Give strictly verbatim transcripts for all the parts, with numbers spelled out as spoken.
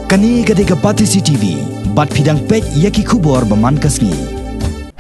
Kane ka dei ka Batesi T V, bad phi dang peit ïa ki khubor ba man ka sngi.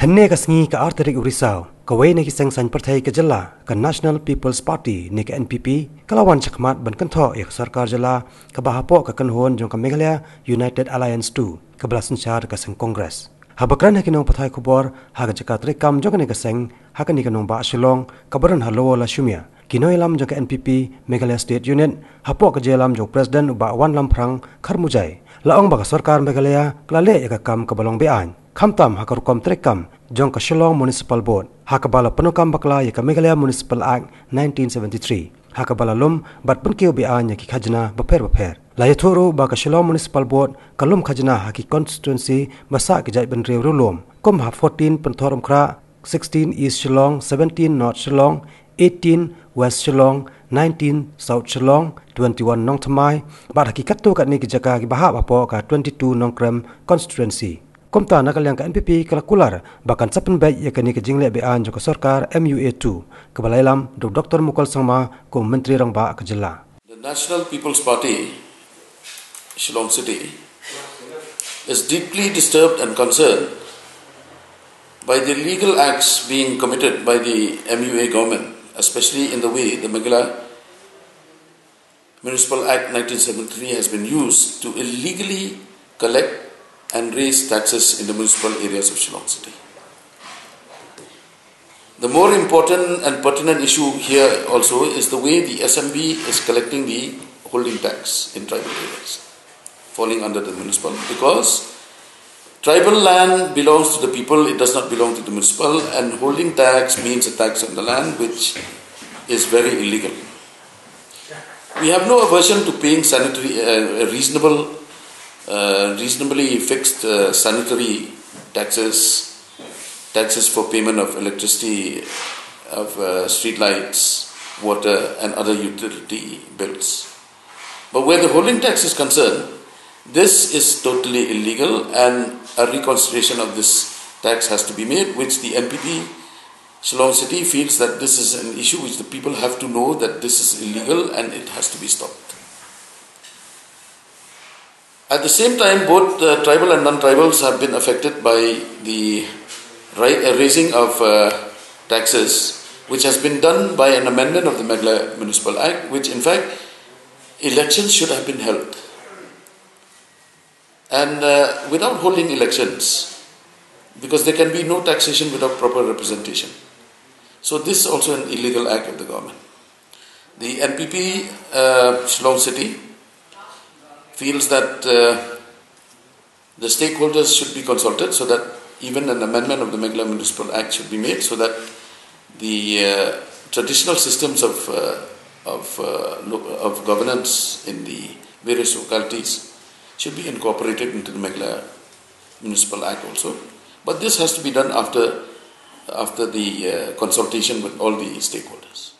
Hynne ka sngi ka ar tarik u Risaw, kawei na ki seng saiñ pyrthei ka jylla, ka National People's Party ne ka N P P, ka la wan shakhmat ban kynthoh ïa ka sorkar jylla, kaba hapoh ka kynhun jong ka Meghalaya United Alliance two, kaba la synshar da ka seng Congress. Haba kren ha ki nongpathai khubor ha ka jaka treikam jong kane ka seng ha kane ka nongbah Shillong, kaba don ha Lower Lashumia, ki nongïalam jong ka N P P Meghalaya State Unit, hapoh ka jingïalam jong u President u Bah Wanlamphrang Kharmujai, la ong ba ka sorkar Meghalaya ka la leh ïa ka kam kaba long be-aiñ, khamtam ha ka rukom treikam jong ka Shillong Municipal Board, ha kaba la pyndonkam bakla ïa ka Meghalaya Municipal Act nineteen seventy-three, ha kaba la lum bad pynkiew be-aiñ ïa ki khajna bapher bapher. La ïathuh ruh ba ka Shillong Municipal Board ka lum khajna ha ki constituency ba sah ki jaitbynriew riewlum, kum ha fourteen Pynthorumkhrah, sixteen East Shillong, seventeen North Shillong, eighteen West Shillong, nineteen South Shillong, twenty-one Nongthymmai, bad ha ki katto katne ki jaka kiba hap hapoh ka twenty-two Nongkrem constituency. Kumta na ka liang ka N P P ka la kular ba kan sa pynbeit ïa kane ka jingleh be-aiñ jong ka sorkar M U A two, kaba la ïalam da u Doctor Mukul Sangma kum u Myntri Rangbah ka jylla. The National People's Party, Shillong City, is deeply disturbed and concerned by the illegal acts being committed by the M U A government, especially in the way the Meghalaya Municipal Act nineteen seventy-three has been used to illegally collect and raise taxes in the municipal areas of Shillong City. The more important and pertinent issue here also is the way the S M B is collecting the holding tax in tribal areas, falling under the municipal, because tribal land belongs to the people, it does not belong to the municipal, and holding tax means a tax on the land, which is very illegal. We have no aversion to paying sanitary, uh, reasonable, uh, reasonably fixed, uh, sanitary taxes, taxes for payment of electricity, of, uh, street lights, water, and other utility bills. But where the holding tax is concerned, this is totally illegal, and a reconsideration of this tax has to be made, which the N P P Shillong City feels that this is an issue which the people have to know that this is illegal and it has to be stopped. At the same time, both, uh, tribal and non-tribals have been affected by the ri-, uh, raising of, uh, taxes, which has been done by an amendment of the Meghalaya Municipal Act, which in fact elections should have been held. And, uh, without holding elections, because there can be no taxation without proper representation. So this is also an illegal act of the government. The N P P, uh, Shillong City feels that, uh, the stakeholders should be consulted so that even an amendment of the Meghalaya Municipal Act should be made so that the, uh, traditional systems of, uh, of, uh, lo-, of governance in the various localities should be incorporated into the Meghalaya Municipal Act also. But this has to be done after, after the, uh, consultation with all the stakeholders.